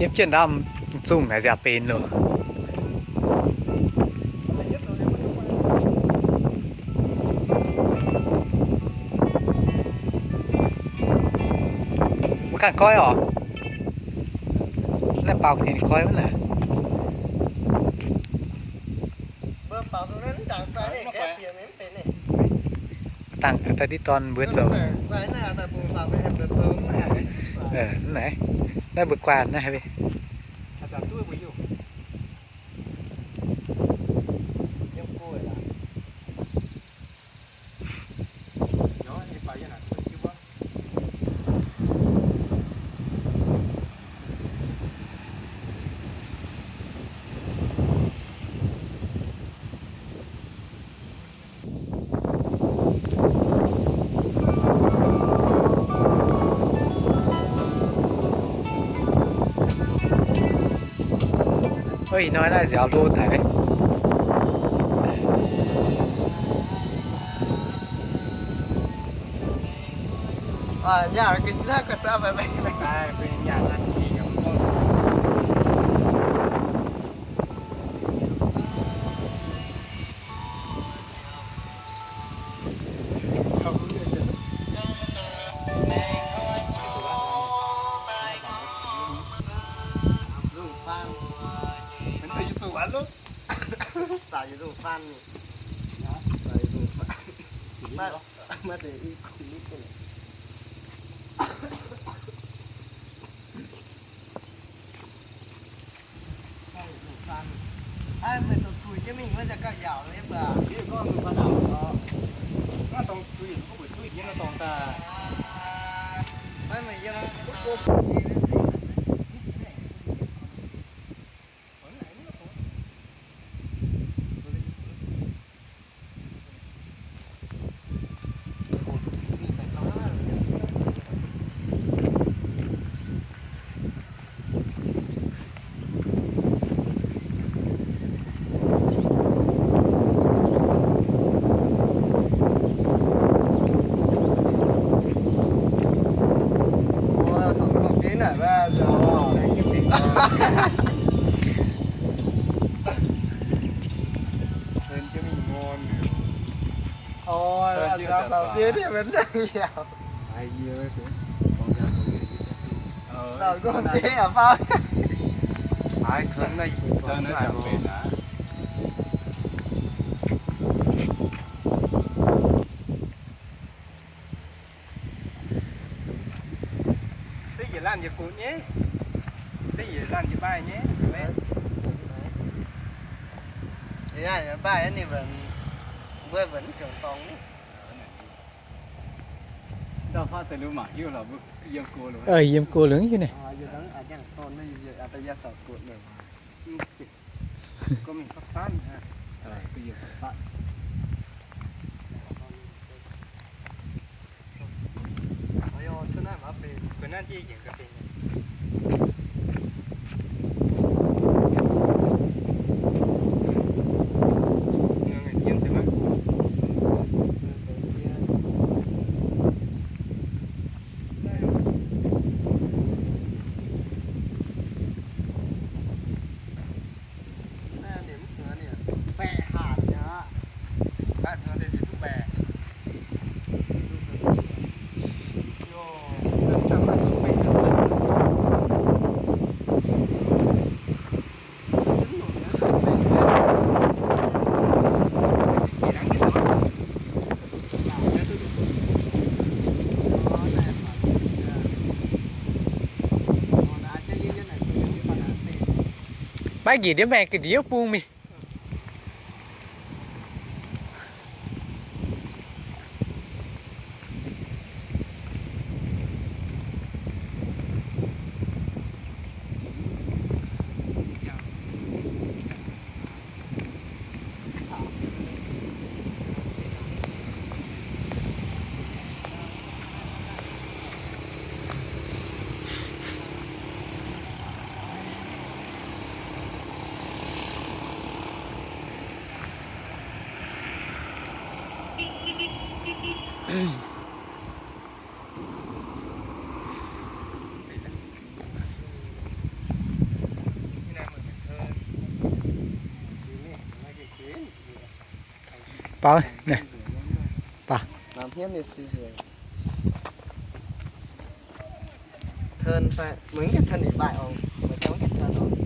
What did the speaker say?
Yiem jienv ndau zungh naaic nziaauc benx loh. Mbuo ganh goiv oc. Naaiv baaux ninh goiv wuov naaic. Dangh daaih diqv dorn mbuo zoux. Naaiv mbuo guanh naaiv. Ih hnoi naaiv nziaaux hlo daic. Meih zuqc tuix jienv mingh wuov ziouc gauh yaauc yiem baac. Se yietc laanh yietc gutv nyei, se yietc laanh yietc mbaih nyei. Mbaih ninh mbuo mbuo mv ziouc dorngx. Dauh fatv deix lu mangc hiuv lorqc, mbuo yiem go longx, yiem go longx hiuv naaic. Maiv njiec ndiev maengx ga'ndiev bung mingh. Baac, baac. Hnamv hniev ninh si hec. Tern fai, meih mv gaengh tern ninh mbaih oc. Meih jauv mv gaengh tern oc.